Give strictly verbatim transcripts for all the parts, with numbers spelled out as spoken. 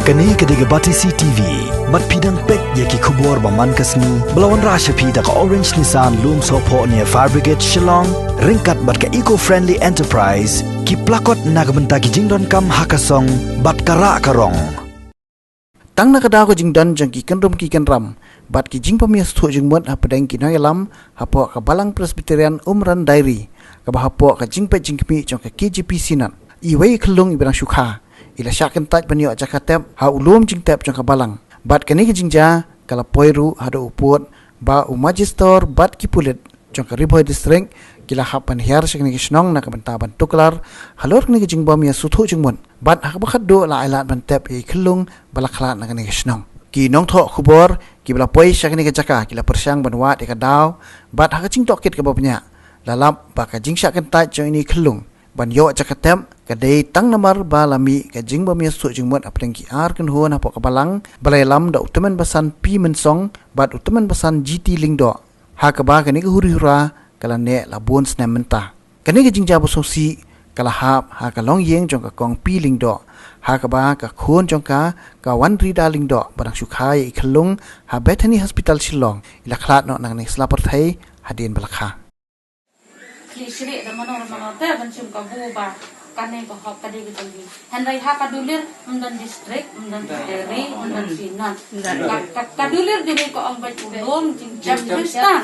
Kane ka dei ka Batesi T V. Bad phi dang peit ïa ki khubor ba man ka sngi ba la wanrah sha phi da ka Orange Nissan Lumsohphoh near Fire Brigade Shillong, ryngkat bad ka Eco Friendly Enterprise, ki plakot na ka bynta ki jingdonkam ha ka song bad ka rah ka rong. Tang na ka daw ka jingdon jong ki kynrum ki kynram bad ki jingbym ïasngewthuh jingmut hapdeng ki nongïalam hapoh ka Balang Presbyterian Umran Diary, kaba hapoh ka jingpeit jingkhmih jong ka K J P Synod, iwei i khyllung iba dang shu kha i la shah kyntait ban ïoh jaka tep ha u lum jingtep jong ka balang. Bad kane ka jingjia ka la poi ruh haduh u pud ba u Magister bad ki pulit jong ka Ri Bhoi District ki la hap ban hiar sha kane ka shnong na ka bynta ban tuklar halor kane ka jingbym ïasngewthuh jingmut. Bad ha kaba khatduh la ailad ban tep ïa i khyllung ba la khlad na kane ka shnong. Ki nongthoh khubor kiba la poi sha kane ka jaka ki la pyrshang ban wad ïa ka daw, bad ha ka jingtohkit kaba bniah la lap ba ka jingshah kyntait jong ine i khyllung ban ïoh jaka tep ka dei tang namar ba la mih ka jingbym ïasngewthuh jingmut hapdeng ki ar kynhun hapoh ka balang ba la ïalam da u tymmen basan P Mynsong bad u tymmen basan G T Lyngdoh, ha kaba kane ka huri hura ka la neh la bun snem mynta. Kane ka jingjia ba sngewsih ka la hap ha ka longïing jong ka Kong P Lyngdoh, ha kaba ka khun jong ka, ka Wanrida Lyngdoh ba dang shu kha ïa i khyllung ha Bethany Hospital Shillong, i la khlad noh na kane ka sla pyrthei hadien ba la kha. Ki shrih da mano mano te ban shim kabu ba kane ka hok ka dei ka jong ngi. Hynrei ha ka dulir ym don district, ym don territory, ym don synod. Ka, ka, ka dulir dei ka ong ba u lum jingtep Khristan.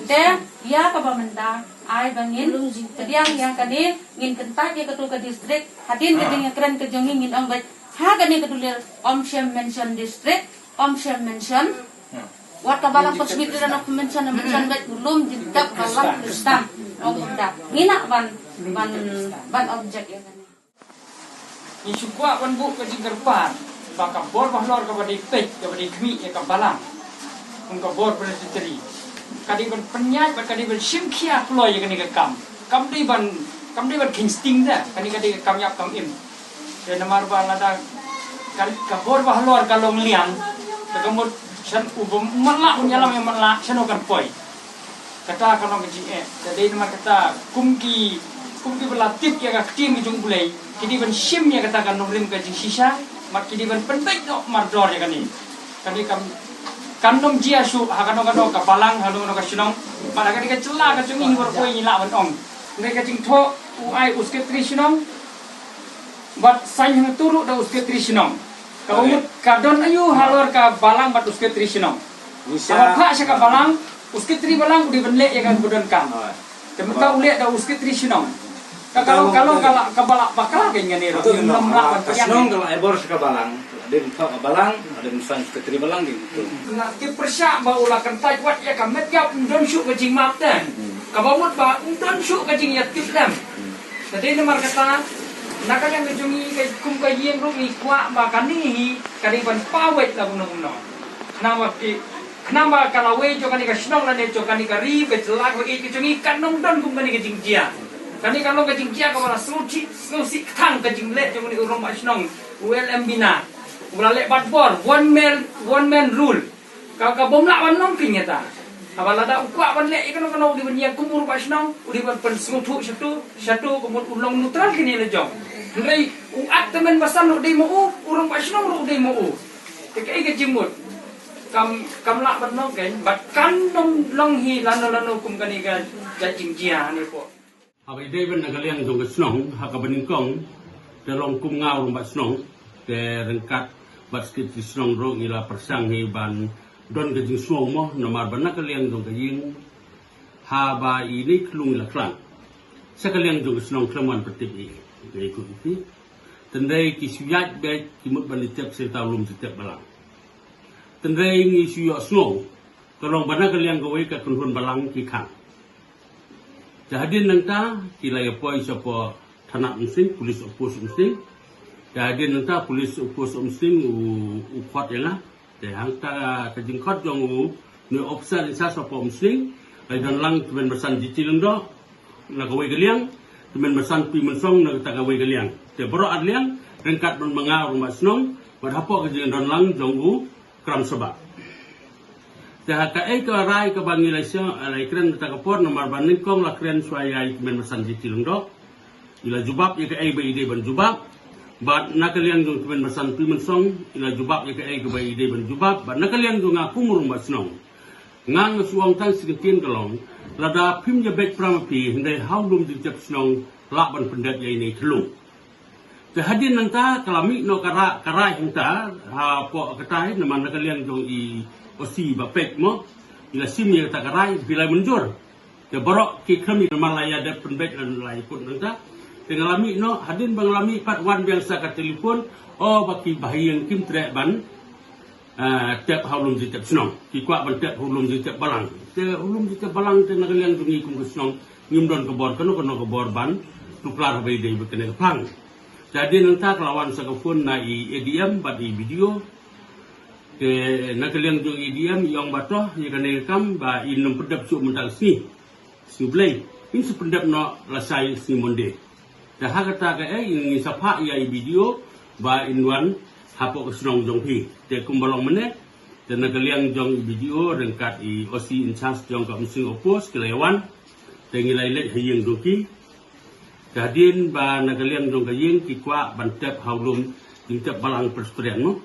Te ïa kaba mynta ai ba ngin pdiang ïa kane, ngin kyntait ïa katu ka district. Hadien ka jingïakren ka jong ngi ngin ong ba ha kane ka dulir ym shym mention district, ym shym mention. Wat ka Balang Presbyterian of mention, mention bad u lum jingtep Balang Khristan. Ong kumta. Ngi lah ban, ban, ban object ïa kane. Ngi shu kwah ban buh ka jingkyrpad ba ka bor bahalor kaba dei peit, kaba dei khmih ïa ka balang, kum ka bor Presbytery, ka dei ban pynïaid bad ka dei ban shim khia kloi ïa kane ka kam. Kam dei ban, kam dei ban kheiñ sting da, kane ka dei ka kam ïap kam im. Te namar ba lada ka, ka bor bahalor ka long liang, te ka mut shan u ba matlah un ïalam ïa matlah, shano kan poi. Kata ka long ka jingeh. Te dei namar kata kum ki, kum ki ba la tip ïa ka ktien ka jong U Blei, ki dei ban shim ïa kata ka nongrim ka jingshisha, bad ki dei ban pynbeit noh mardor ïa kane. Kane kam, kan ym jia shuh ha kano kano ka balang, ha kano kano ka shnong. Bad ha kane ka jylla ka jong ngi baroh kawei ngi lah ban ong. Hynrei ka jingthoh u ai u Secretary Shnong bad sign hangto ruh da u Secretary Shnong. Kaba mut ka don aïu halor ka balang bad u Secretary Shnong? Kaba phah sha ka balang, u Secretary balang u dei ban leh ïa kaba donkam. Te mynta u leh da u Secretary Shnong. Ka, ka long, ka long, ka la, kaba la bakla kein kane ruh. Ngim lah ban pdiang. Ka shnong ka la ai bor sha ka balang, la dei ban phah ka balang, la dei ban sign Secretary balang dei. Nga tip pyrshah ba u la kyntait wat ïa ka met ïap, ym don shuh ka jingmap te. Kaba mut ba ym don shuh ka jingïatip lem. Te dei namar kata, na ka liang ka jong ngi ka kum ka ïing ruh ngi kwah ba kane hi ka dei ban paweit la kumno kumno. Khnang ba ki, khnang ba ka lawei jong kane ka shnong lane jong kane ka ri, ka jylla kaba ïeit ka jong ngi kan ym don kum kane ka jingjia. Kane ka long ka jingjia kaba la sngewsih, sngewsih kthang ka jingleh jong une u rangbah shnong, u L M Bina. U la leh bad bor, one man, one man rule. Ka, ka bym lah ban long kein kata. Haba lada u kwah ban leh ïa kano kano u dei ban ïeng kum u rangbah shnong, u dei ban pynsngewthuh shato, shato ka mut u long neutral kein la jong. Hynrei u at tymmen basan ruh dei ma u, u rangbah shnong ruh dei ma u. Te kaei ka jingmut? Kam, kam lah ban long kein, bad kan ym long hi lano lano kum kane ka jait jingjia ne po. Haba ïadei bad na ka liang jong ka shnong, ha kaba nyngkong, te long kum nga u rangbah shnong, te ryngkat bad Secretary Shnong ruh ngi la pyrshang hi ban don ka jingsngew mo, namar ba na ka liang jong ka ïing, haba ine i khyllung i la khlad sha ka liang jong ka shnong khlem wan pyntip ïa i, ïa i kut ïa i. Tynrai ki shu ïaid beit ki mut ban ïatep sha uta u lum jingtep balang. Tynrai ngi shu ïohsngew ka long ba na ka liang kawei ka kynhun balang ki khang. Te hadien nangta ki la ïa poi shapoh thanat Umsning, Police Outpost Umsning. Te hadien nangta Police Outpost Umsning u, u khot ïa nga. Te hangta ka jingkhot jong u, une u officer in charge shapoh Umsning, la don lang tymmen basan G T Lyngdoh na kawei ka liang, tymmen basan P Mynsong na kata kawei ka liang. Te baroh ar liang ryngkat bad ma nga u rangbah shnong, bad hapoh ka jingdon lang jong u Kramsabha. Te ha kaei ka rai kaba ngi la ïa, la ïa kren mynta ka por, namar ba nyngkong la kren shuwa ïa i tymmen basan G T Lyngdoh. I la jubab ïa kaei ba i dei ban jubab. Bad na ka liang jong i Tymmen Basan Pynsong, i la jubab ïa kaei kaba i dei ban jubab, bad na ka liang jong nga kum u rangbah shnong, nga nga shu ong tang shi kyntien ka long, lada phim ïa beit para ma phi, hynrei ha u lum jingtep shnong lah ban pyndep ïa ine i thlung. Te hadien nangta ka la mih noh ka ra-, ka rai hangta, hapoh katai, namar na ka liang jong i O C ba peit mo, i la shim ïa kata ka rai, phi la mynjur. Te baroh ki kham i namar la ïa dep pynbeit, la ïa kut nangta. Te nga la mih noh, hadien ba nga la mih pat wan biang sa ka telefon, o ba ki bahaïing kim treh ban, ah, tep ha u lum jingtep shnong. Ki kwah ban tep ha u lum jingtep balang. Te u lum jingtep balang te na ka liang jong ngi kum ka shnong, ngim don ka bor kano kano ka bor ban tuklar haba i dei bad kane ka phang. Te hadien nangta ka la wan sa ka phone na i A D M bad i B D O. Te na ka liang jong i A D M i ong ba to, ïa kane ka kam ba in nym pyndep shuh mynta ka sngi. Sngi Blei, in sa pyndep noh lashai sngi Monday. Te ha kata kaei, in ngin sa phah ïa i B D O ba in wan hapoh ka shnong jong phi. Te kumba long mynne, te na ka liang jong i B D O ryngkat i O C in charge jong ka Umsning Outpost ki la ïa wan. Te ngi la ïa leit ha ïing jong ki. Te hadien ba na ka liang jong ka ïing ki kwah ban tep ha u lum jingtep balang Presbyterian mo.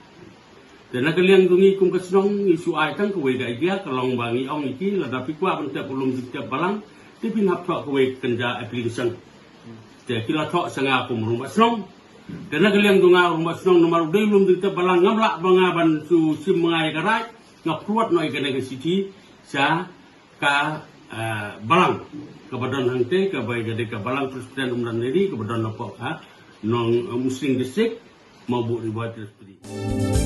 Te na ka liang jong ngi kum ka shnong ngi shu ai tang kawei ka idea, ka long ba ngi ong ïa ki, lada phi kwah ban tep ha u lum jingtep balang, te phin hap thoh kawei ka kynja application. Te ki la thoh sha nga kum u rangbah shnong. Te na ka liang jong nga u rangbah shnong, namar u dei u lum jingtep balang, ngam lah ba nga ban shu shim ma nga ïa ka rai, nga pynwad noh ïa kane ka shithi sha ka, eh, balang kaba don hangtei, kaba ïa ka dei ka Balang Presbyterian Umrang Neri, kaba don hapoh ka Nong, eh, Umsning District, Mawbuh Ri Bhoi Presbytery.